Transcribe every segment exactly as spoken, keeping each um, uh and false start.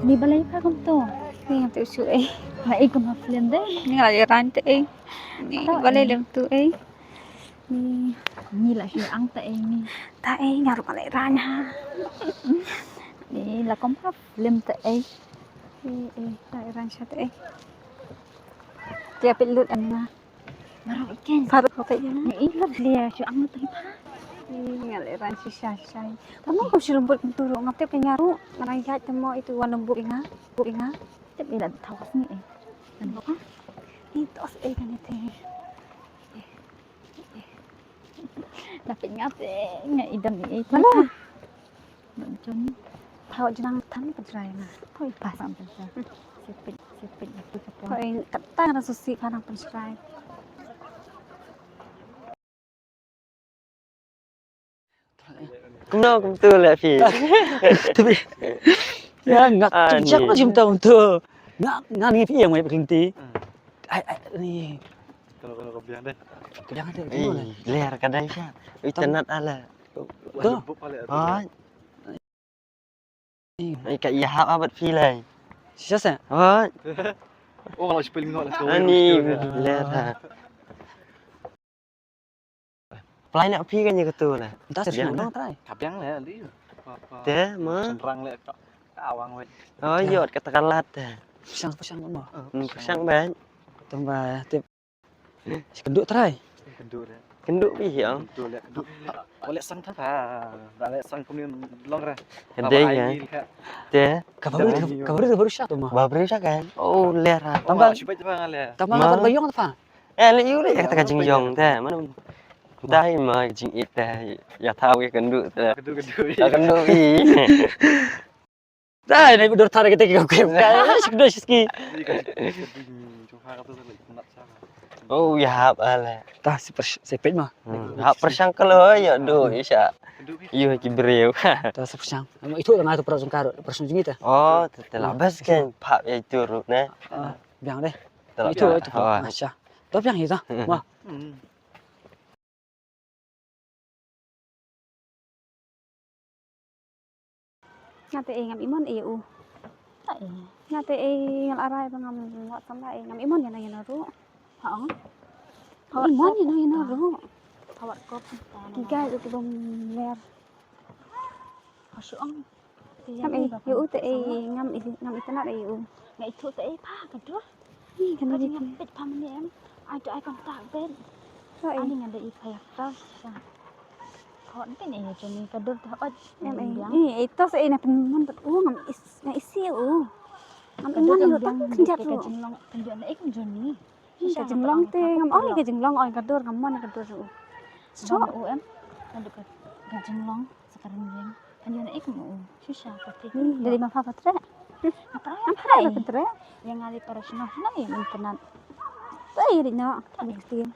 Ni balei pha kumto? Ni ngam tip shuh ei. Nga i kum ha film de. Ni nga la ïa rang te ei. Ni balei lem tu ei. Ni, ni la shu ang te ei ni. Ta ei nga ruh nga la ïa rang ha. Ni la kum ha film te ei. Ni ei ta ïa rang sha te ei. Te pit lut em nga. Baroh i ken. Baroh ko peit ïa nga. Ni i lut lia shu ang lut hi pha. Ni nga la ïa rang shisha shisha. Tamo ko shu lembut kumto ruh ngam tip ka nga ruh. Nga rang ïaid tamo itu wan lembut ïa nga. Buk ïa nga. Tip i la thaw ka sngi ei. Kan bok ha. Ni tos ei kan ite. Na peit nga te nga idam i ei. Mana? Bang Johnny. Thaw jinang tang pynshrai na. Hoi pas am pynshrai. Sipit sipit na tu ka pon. Hoi kata na susi ka nang pynshrai. Kumno kumto le phi. Tapi ya ngak tu jak na jim tau tu. Ngak ngak ni phi yang mai pynti. Ai ai ni. Kalau kalau kau bilang deh. Kau bilang deh. Ih, ler ka dai sha. Ui tanat ala. Tu. Hai. Ai ka ïa hap abat phi lai. Shisha sa? Hai. Oh kalau spelling ngok lah. Ani ler ha. Plai nak phi kan ïa katu lah. Entah sih nong trai. Ka biang le ali. Te ma. Senrang le ka awang wei. Oh yot kata kalat te. Pyrshang pyrshang ma. Hmm, pyrshang ban. Tamba tip. Kenduk trai. Kenduk le. Kenduk phi yang. Kenduk le kenduk. Oleh sang tha. Oleh sang kumni long ra. Kendai ya. Te. Kabaru kabaru baru syak tu ma. Baru syak kan. Oh ler ha. Tamba. Tamba kan bayong tha. Eh, leh ïu leh ïa kata ka jingjong te. Mano? Dai ma jingit te. Ïa thaw ïa kynduh te. Kynduh kynduh. Ïa kynduh i. Dai nai dur thar kata ka kwem. Ka shi kynduh shi ski. Oh, ïa hap ale. Ta si pers si pet ma. Hap pyrshang kalo ïa do isha. Ïa ki briew. Ta si pyrshang. Itu nga tu pyrshang karo pyrshang jingit te. Oh, te la bas kan phap ïa itu ruh ne. Biang deh. Itu itu. Acha. To biang ita. Wah. Nga te ei ngam imon ei u. Nga te ei ngal arai ba ngam wat samla ei ngam imon ïa na ïa na ruh. Ha. Imon ïa na ïa na ruh. Hawat kop. Ki gai u ki bom ler. Hashu ong. Ngam ei, ïa u te ei, ngam ei, ngam itynnad ei u. Nga ithuh te ei pha ka dur. Ih, ka dur. Ka jingpeit pha mane em. Ai to ai kontak bet. Ani nga da i pha ïa ka sa. Khot ni ka ni ïa jani ka dur te ot. Ngam ei. Ih, ei to sa ei na pynmon bet u ngam is, ngam isi u. Ngam imon ïa u tang khyndiat u. Ka jinglong, khyndiat na ei kum jani. Ka jinglong te ngam ong ka jinglong ong ka dur ngam mon ka dur u. Shisha u em. Ka dur ka jinglong sakaran jing. Kan ïa na ik mu. Shisha ka te. Dari ma pha patre. Apa apa. Patre. Yang ada para shisha na i internet. Tei ri no. Tei.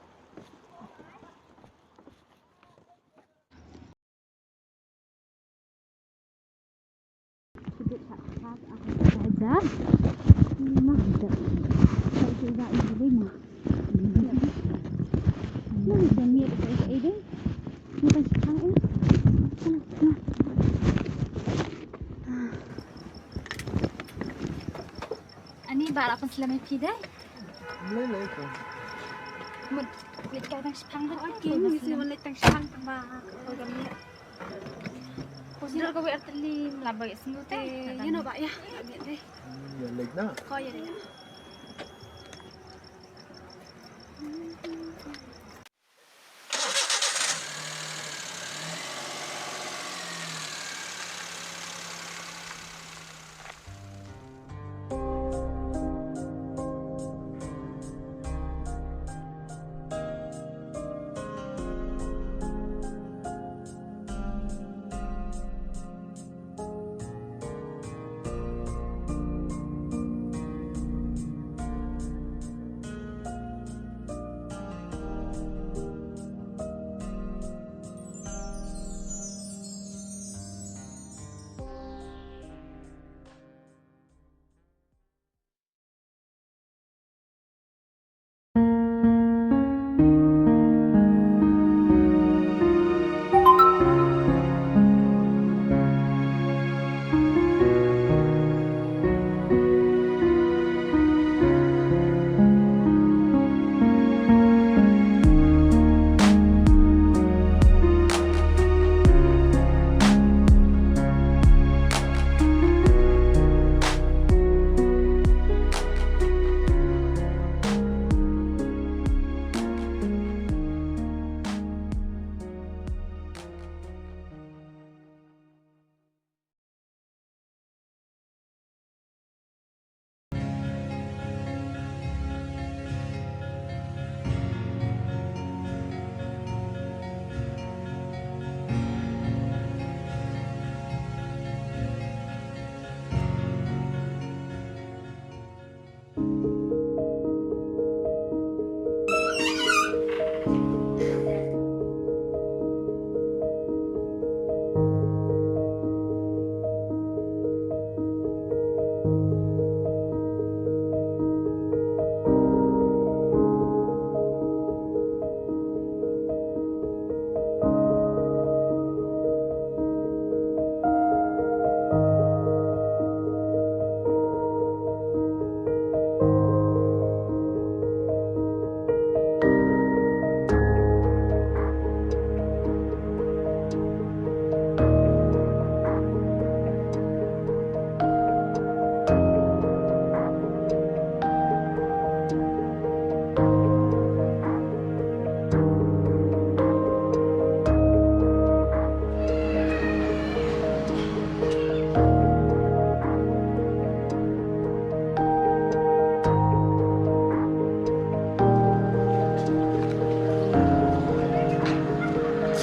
Ani ba la pynslem ïa phi dei. Lei lei ko. Mut leit kai tang shipang dei. Okey, mut leit tang shipang tang ba. Ko jam ni. Ko jam ko wer teli la ba sngu te. Ïa no ba ïa. Ïa leit na. Ko ïa leit.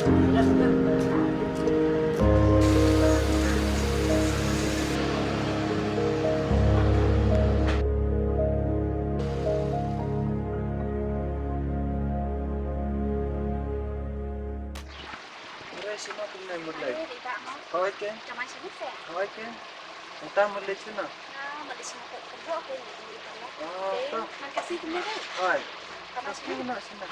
Ore sima kumne mut lai. Hoi ke? Hoi ke? Uta mut lai sina. Ah, to. Hoi. Kasih na sina.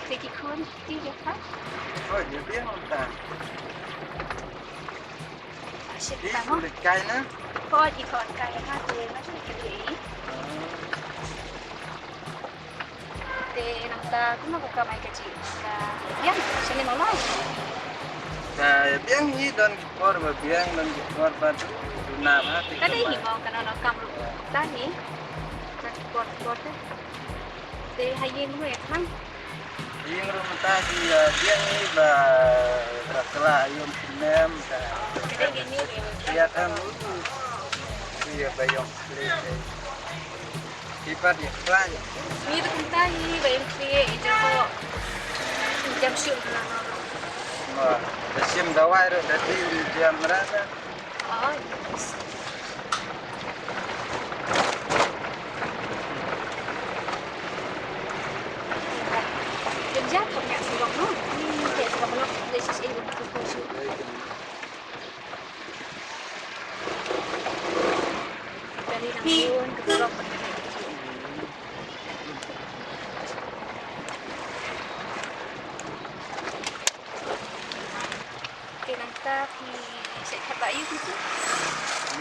Te ki khun, ti ïa ka? Hoi, ïa biang mynta. Shit, ti, tamo. Ki leit kai na? Hoi, ki khun kai ha, te ma shit ki leit. Ah. Te nangta kumno ka kamai ka jingbiang, shane mo lai? Ka biang hi, don ki por ba biang, don ki por ba du, du na ba te. Ka dei kamai hi mo, ka nang kam ruh. Ta hi. Don ki por, ki por te. Te ha ïing ruh ïa khang. Ïing ruh mynta ki, ah, biang hi ba, ba kla ïa u snem ka. Ka dei hi ni. Ïa khang ruh. Ïa ba ïong kli. Ki pat ïa khlaiñ. Ngi te kumta hi ba ïong kli ïa jong ko. Jam shuh na no. Ma, da shim dawai ruh da dei jam rana. Oh, yes. Jam jam kong ïa sirong no. Ni te sirong no. Let's just eat it. Kali nang bun, keturok. Te nangta phi shait khot ba ïa u tu?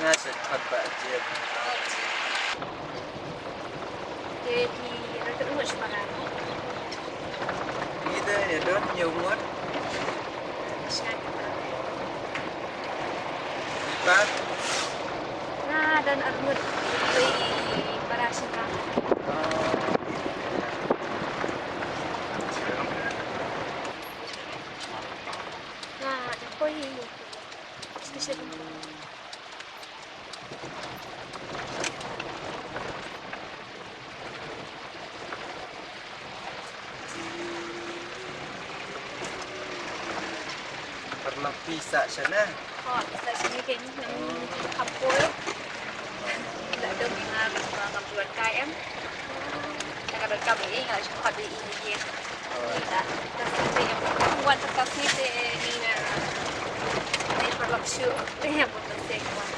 Nga shait khot ba Jen. Oh, Jen. Te phi rung te u shuwa nga? Ngi te ïa don hynñiew ngut. Shngaiñ kata. Phi pat? Nga don ar ngut. Phi para shynrang. Oh. Nga jong poi. Special. Paralok phi sah shane? Oh, sah shane kein, ngam kham poi. La dom ïa nga ba ngam ju wan kai em. Nga ka donkam ïa i, nga la shu khot ïa i ïa i. Ngi la, ka sngi te em, wan ka sngi te ngi, eh, ngi paralok shuh. Te em bun ka sngi wan.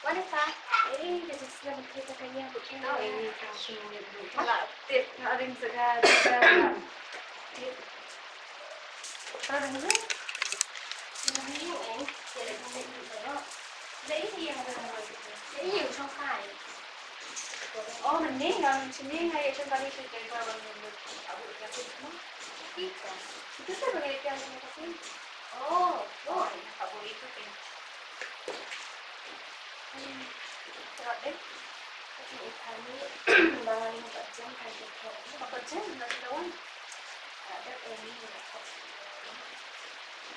Wan ïa ka. Eh, ka jingslem ka ka ïa ka. Oh, eh, ka. Ka la tip, ka ring sa ka, ka. Tip. Ka ring sa. Ka ring sa. Ïa, ïa, ïa, ïa, u shongkai. Oh, mynne nga, mynne nga ïa shongkai ïa ka, ka, ka, ka, ka, ka, ka, ka, ka, ka, itu tu bagi dia yang kata. Oh, oh, ïa, ka boleh itu kan. Hmm, terap deh. Tapi ikan ni, bang ni empat jam kan dia. Empat jam, dah lawan. Ada, eh, ni, ha,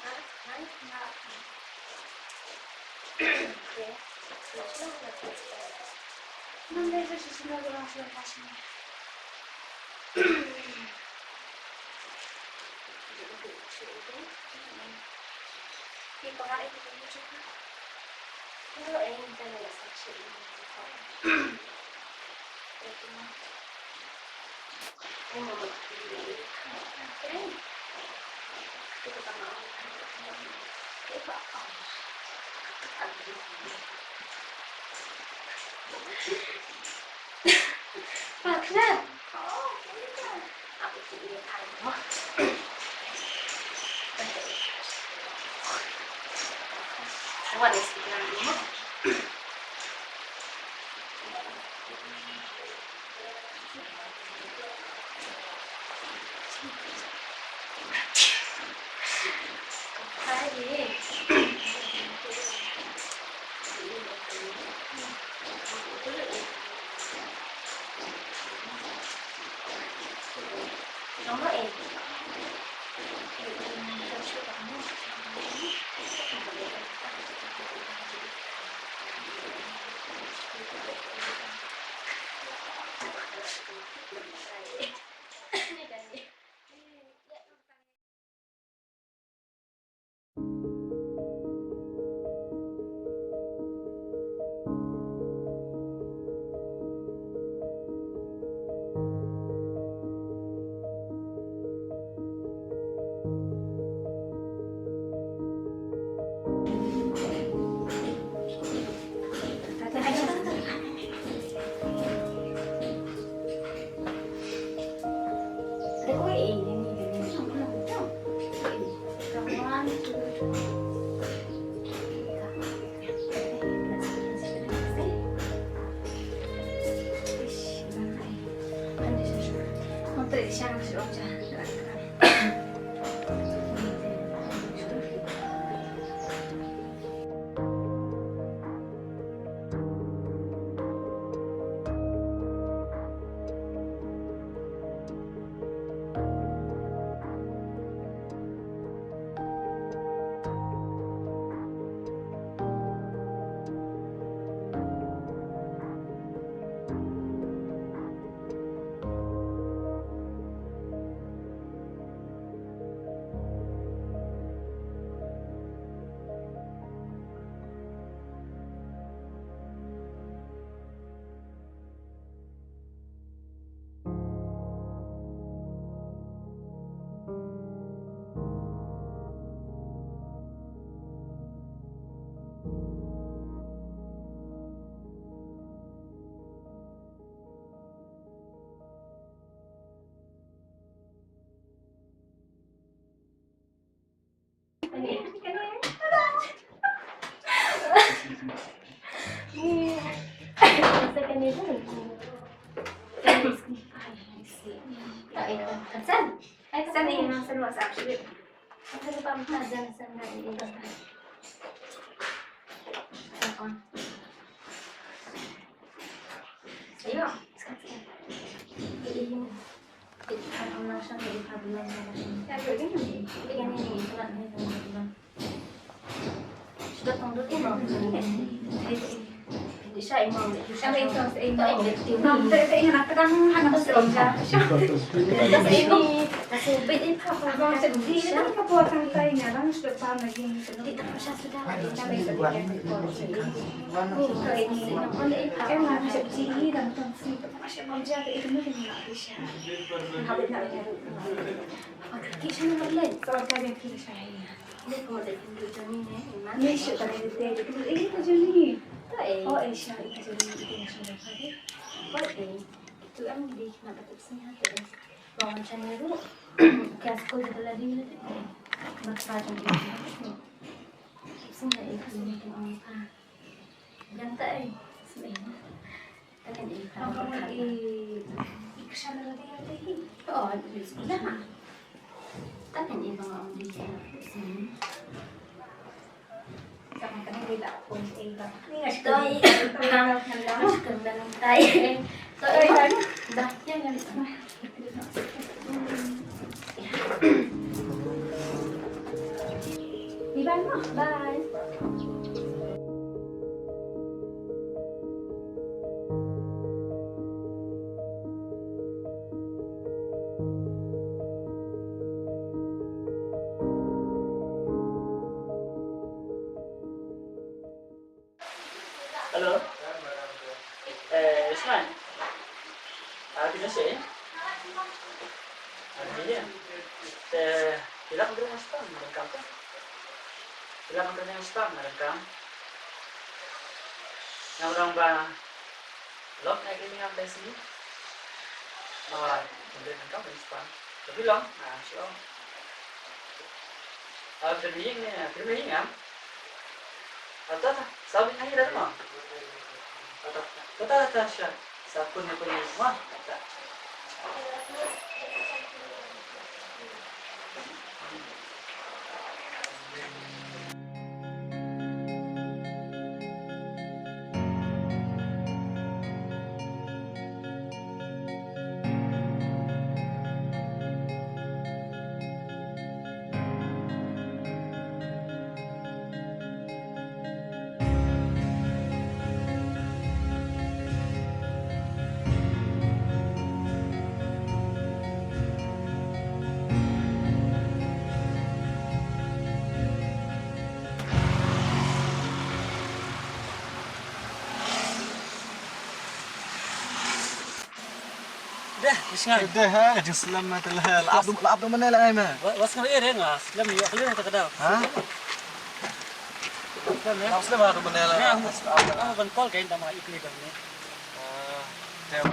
ha, ha. What is the plan? Yang ta ei. Sini. Ta kan ei. Ang ka i i ksa na lagi ya dei. Oh, i sini. Ta kan ei bang ang di sini. Sa kan ei da pun ei ba. Ni ngas Toi. Ngas kan dan tai. Toi. Dah, ya, ya. Bye. Hello. Eh, Ismail. Ah, phi don shi? Ah, phi don. Te phi lah ban kren mynstep, nga donkam te. Phi lah ban kren mynstep, nga donkam. Nga ong ba lok nga kren mynstep te sini. Ah, nga donkam mynstep. Te phi long, ah, shu ong. Ah, phi don ïing ne, phi don ïing am? Ata, ata, sa bit ngi dah mo. Ata, ata, ata, sha. Sa pun ni pun ni mo. Ata. Deh, isngai. Deh, ha, jingslem ma tela. Lap dum, lap dum mane la ngai ma. Wa, was ngai re nga, slem yu, kali na ta ka daw. Ha? Slem ya. Lap slem ha dum mane la. Ya, aku ban call kain tama ikli dam ne. Ah, deh.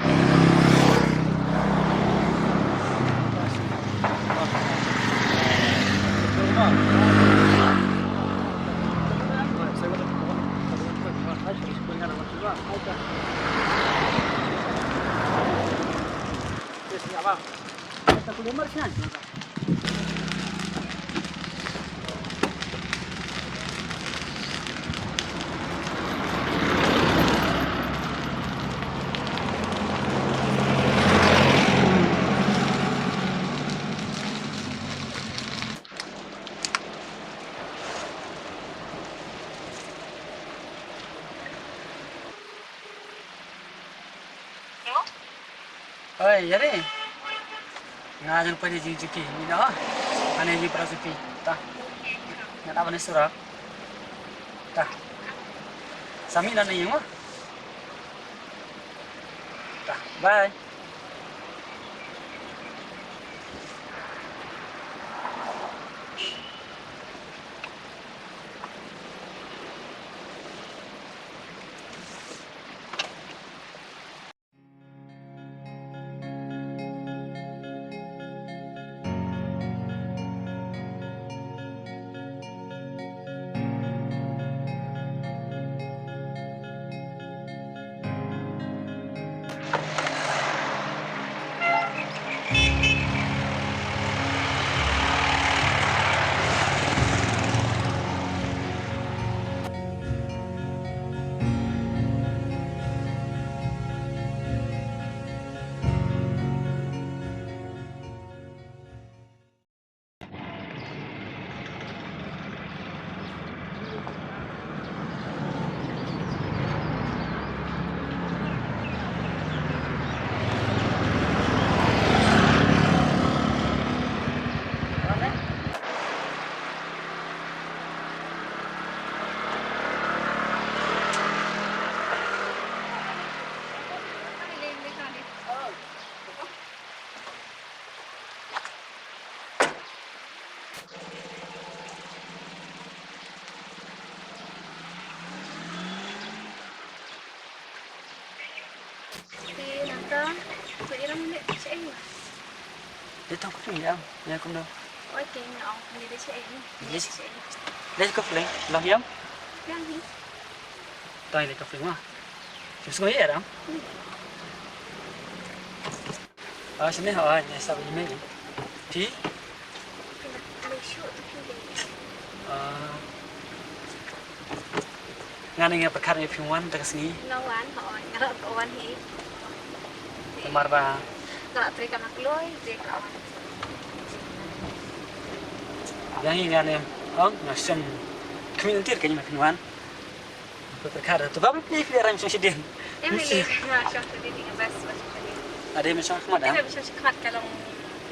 Oi, ïa re. Nga jan pynjah jingjuki ni noh. Ane ji para supi. Ta. Nga ta bane surak. Ta. Sami na ni mo. Ta. Bye. Te nangta, sa ïalam ne, sa ïalam. Dei tang kumne ïa, ïa kumno. Oi, te nga ong, ne dei sa ïalam. Dei sa ïalam. Dei kumne, long ïam? Long hi. Tang ïa ka film ma. Film sngewsih ïa ram. Ah, sini ha, ah, ni sa ba email. Ti? Ah. Nga ne nga pyrkhat ïa phi wan ta ka sngi. Nga wan, hooid, nga la wan hi. Namar ba nga la trei kam na kloi, je ka la wan. Yang hi nga ne, ong, nga shem khmih ntir ka ni ma phi wan. Pyrkhat tu ba phi phi ram shong shidin. Em ni, nga shong shidin ni bas, bas shidin. Ade me shong khmat. Ade me shong khmat ka long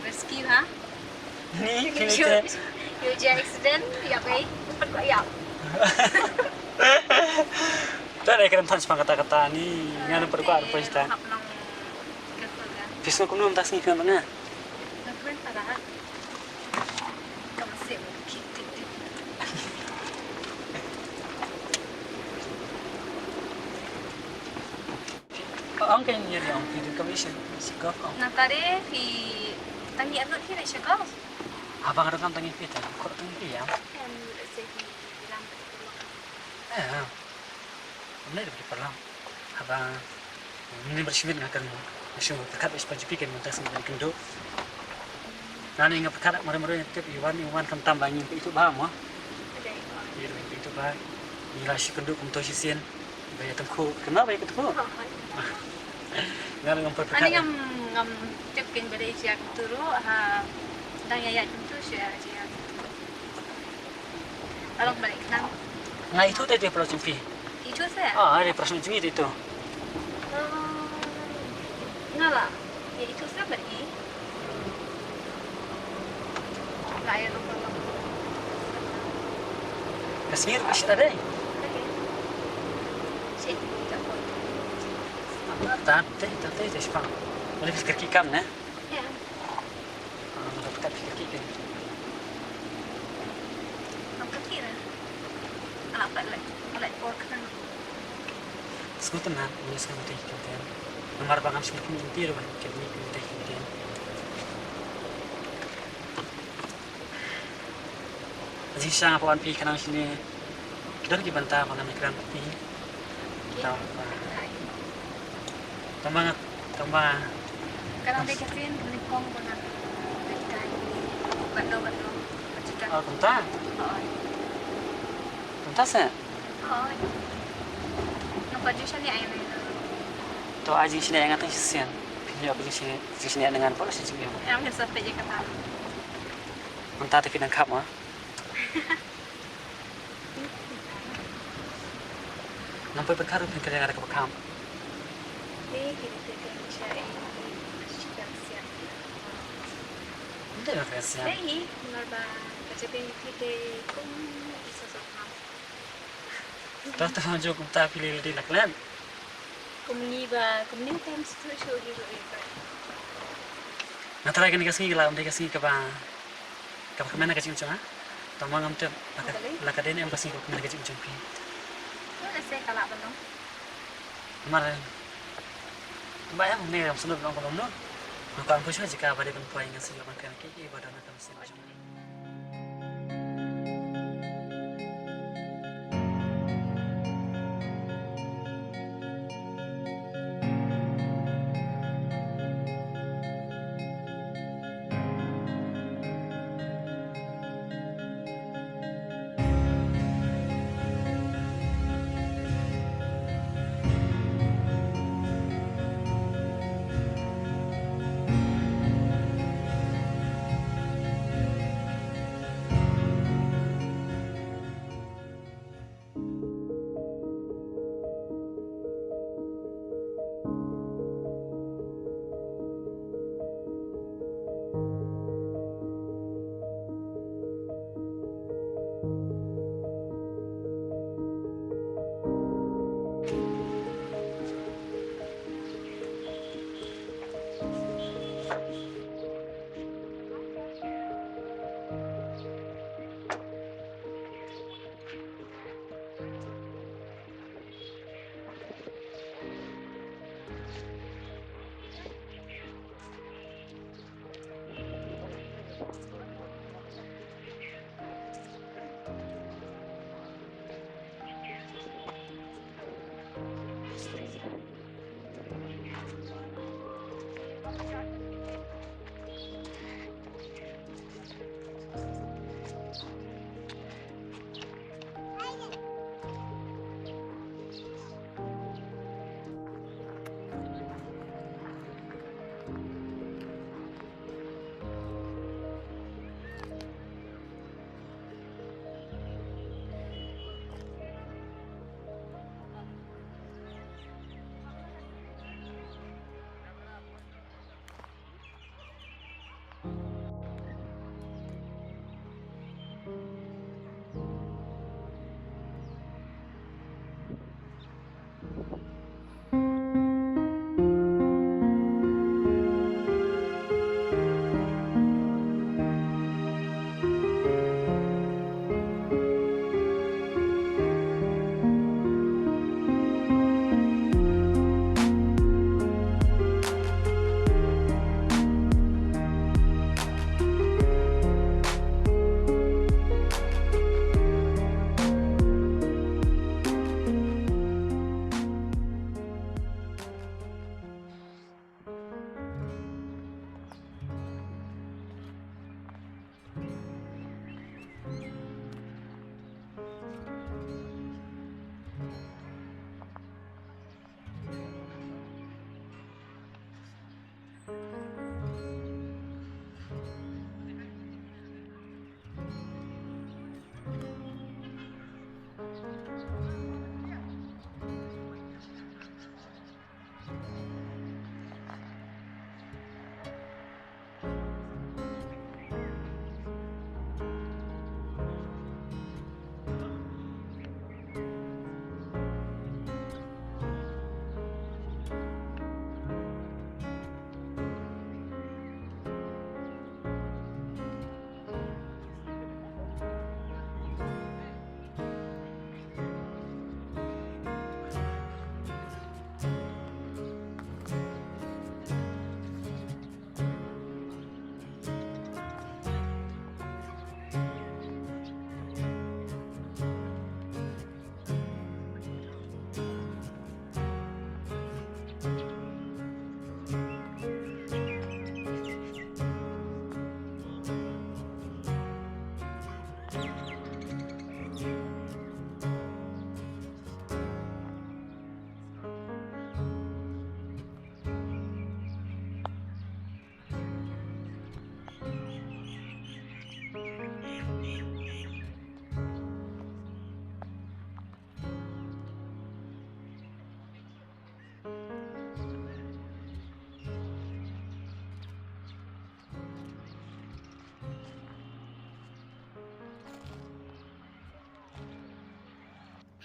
rescue ha. Ni, kini te. Ïoh jia accident, ïa bai, pat ko ïa. Tang ïa kren tang sepang kata-kata ni, nga na pat ko ar pesta. Pis nga kumno mynta sngi kren nga. Nga kren para. Ka masih kit kit kit. Ong kein ïa ri ong phi dei ka mission si golf ong. Nangta de phi tang ïa lut phi dei si golf. Haba nga donkam tang ïa phi tang khot tang ïa phi ïa. Em, let's say phi lam. Eh, em. Ym dei phi parlam. Haba ym dei ba shi miet nga kan shu pyrkhat ba shi phi kan mynta sngewbha kynduh. Nani nga pyrkhat mar mar tip i wan i wan khamtam ba ngin phi tu ba mo. Ïa wan phi tu ba. Ngi la shi kynduh kumto shisien. Ba ïa tangkhu, kena ba ïa tangkhu. Nga ngam pat. Ani pyrkhat. Ngam, ngam tip kein ba dei jia kumtu ruh, ha, dang ïa ïa kumtu sha jia. Along balik nang. Nga itu tadi pernah jumpa. Itu saya? Ah, ada pernah jumpa itu. Eh, nga la. Ïa itu sa bad i. Ka sngi ruh ka shit dei. Tat te, tat te, te shipang. Boleh fikir kikam ne? Ïa. Ah, maka pekat fikir kikam. Kam kaki ne? Ala pat lek, lek por kena. Sngewtynnat, uni sngewtynnat ïa ki ktien. Namar ba ngam shym khmih lynti ruh ban khmih lynti ïa ki ktien. Jingshisha nga pat wan phi khnang shane. Ki don ki bynta ba ngam ïakren bad phi. Tang ba, tang ba nga, tang ba. Ka dang dei ka sien ka nyngkong ba nga dei kai. Bad no, bad no. Bad jita. Oh, kumta? Hooid. Kumta se? Hooid. Nga pat ju shane ai na. To ai jingshane ai nga tang shisien. Phi ïoh ka jingshane, jingshane ai na nga pat shisien. Em, nga sa peit ïa kata. Mynta te phi nang khap ma. Nang poi pyrkhat ruh phin kren ïa kaba kham. Ni ki ni ki ni sha i shi kan siam. Ynda ka siam. Dei hi, namar ba ka jabi ki te kum i sa sa kham. Ta ta jo kumta phi le dei nak len. Kumne ba, kumne tem shu shu hi ru ri ba. Nga tharai kane ka sngi ka la ym dei ka sngi kaba, kaba kmen ka jingim jong nga. Tang ba ngam tip la ka, la ka dei ne em ka sngi kaba kmen ka jingim jong phi. Ïa lehse ka lah ban long. Namar ba ïa ne ngam sngewthuh long ka long no. Nga kwah ban poi shuwa jaka ba dei ban poi ngan sa ïoh ban kren kiei kiei ba don ha ka mynsiem jong nga.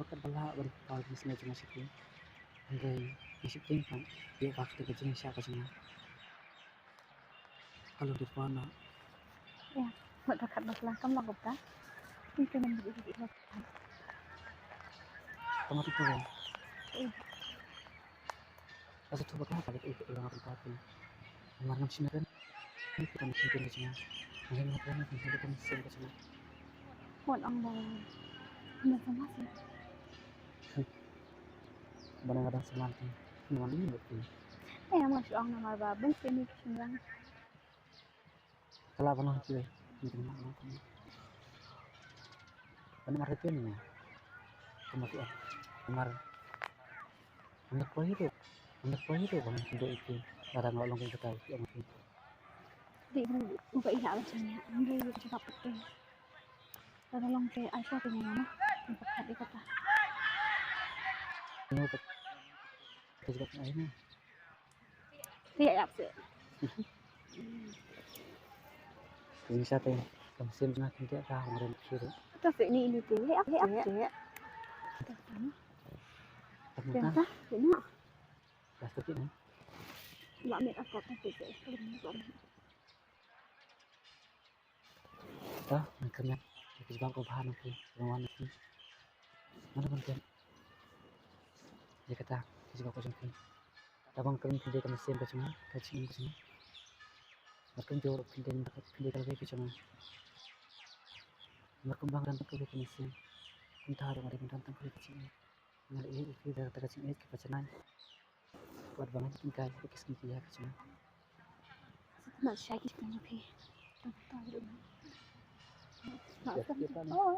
ba kat ba lah ba dei ka business jong nga sha phi. Hynrei nga sheptieng pat ïa ka kata ka jingshisha ka jong nga. Ka long dei ba na. Ïa, mut ba kat ba khlem kam long kumta. Ïa ka nang dei dei. Tama tu ko. Ïa. Asa tu bakla ka ïa ïa ïa ïa. Mar ngam shim ren. Ni kita mesti kena cina. Ni kita mesti kena cina. Wan ang ba. Ni sama sih. Bana ngadang semanti. Nuan ini betul. Eh, ang masih ang nama ba. Bun sini sini. Kala bana hati. Ni kena nak. Bana mar hati ni. Kamu tu. Mar. Anak kau itu. Anak kau itu bang hidup itu. Kadang kalau longkong kita itu. Di buka ila macam ni. Ambil itu cakap betul. Lada long te ai sa te nyama. Ni pakat di kata. Ni pakat. Kita juga kena ini. Tiap yap se. Ini sate. Kam sim na kin tiap ka ngorem kiri. Kata se ni ini te. Yap yap se. Kata ni. Kata ni. Kata ni. Plastik ni. Ba mit apa kata se. Kalau ni kau. Ta, nang kynmaw, ki jubab ko bha na ki, jubab na ki. Mana ban kynmaw. Ïa kata, ki jubab ko jong ki. Ta bang kynmaw phi dei ka mynsiem ka jong nga, ka jingim ka jong nga. Mar kynmaw phi dei, phi dei ka lawei ka jong nga. Mar kynmaw bang ran ka lawei ka mynsiem. Kumta ruh nga dei ban ran tang ka lawei ka jingim. Nga la ïeit ïa phi da kata ka jingïeit kaba janai. Wat ba ngan pynkai ïa ka sngi ka ïa ka jingim. Sa tang shai ki jingim ïa phi. Tang tang ruh. Sa tang. Oh.